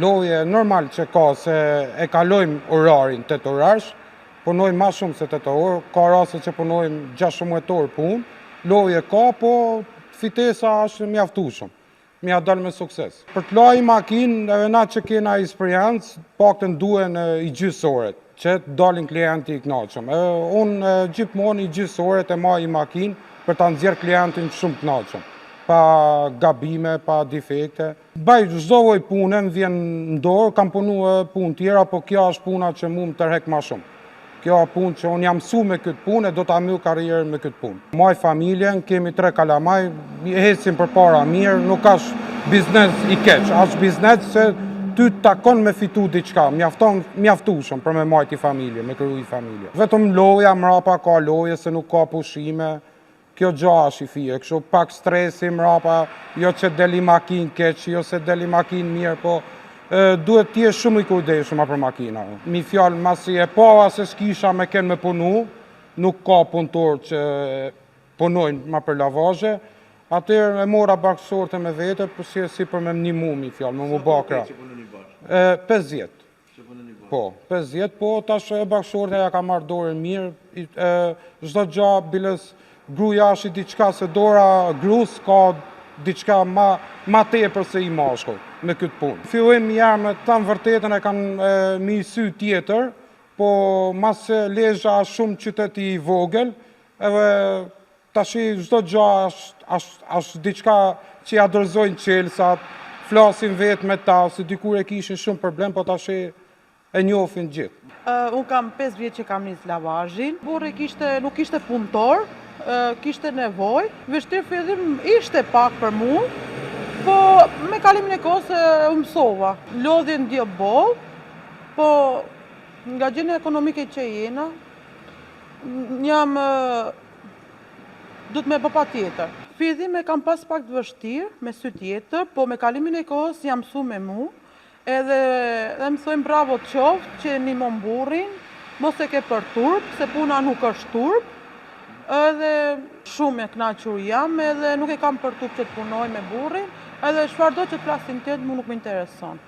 Lodhje normal që ka se e kalojmë orarin 8 orësh, punojmë ma shumë se 8 orë, ka raste që punojmë 16 orë punë, lodhje ka, po fitesa është mjaftueshëm. Me ja dal me sukses. Për të la i makinë, edhe na që kena eksperiencë, paktën duen i gjysë ore, që të dalin klienti i knaqëm. Unë gjithmonë i gjysë ore e maj i makinë për ta nxjerr klientin shumë knaqëm, pa gabime, pa defekte. Baj çdo lloj pune më vjen në dorë, kam punu edhe punë tjera, po kjo është puna që mu më tërhek ma shumë. Kjo është punë që unë jam mësu me këtë punë e do ta myll karrierën me këtë punë. Maj familjen, kemi tre kalamaj, ecim përpara mirë, nuk është biznes i keq, është biznes se ty të takon me fitu diçka, mjafton, mjaftueshëm për me majt i familje, me kriju i familje. Vetëm lodhja mrapa ka lodhje se nuk ka pushime, Kjo gja është i fije, kështu pak stresi mrapa, jo që del i makinë keq, jo se del i makinë mirë, po duhet të jesh shumë i kujdesshëm për makina. Mi fjalë, masi e pava se s'kisha me ken me punu, nuk ka punëtor që punojnë ma për lavazhe, atëherë e mora bashkëshorten me vete, për si, si për me m'nimu mi fjalë, me mu ba krah. 5 vjet. Po, 5 vjet, po tash e bashkëshortja ja ka marrë dorën mirë, çdo gja biles gruja është i diçka se dora grus ka diçka ma, ma tepër se i mashkull me këtë punë. Fillim jam me të vërtetën e kanë mi sy tjetër, po mas se Lezha është shumë qytet i vogël, edhe Tashi çdo gja është diçka që ja dorëzojnë çelsat, flasin vetë me ta, se dikur e kishin shumë problem, po tashi e njohin gjithë. Unë kam 5 vjet që kam nis lavazhin. Burri kishte, nuk ishte punëtor, kishte nevojë. Vështirë fillim ishte pak për mu, po me kalimin e kohës u mësova. Lodhje ndjej boll, po nga gjendja ekonomike që jena, jam duhet me bo patjetër. Fillim e kam pas pak të vështirë me sy tjetër, po me kalimin e kohës jam mësu me mu, edhe dhe më thojnë bravo të qoftë që ndihmon burrin, mos e ke për turp, se puna nuk është turp, edhe shumë e knaqur jam, edhe nuk e kam për turp që të punoj me burrin, edhe çfarëdo që të flasin tjerët, mu nuk më intereson.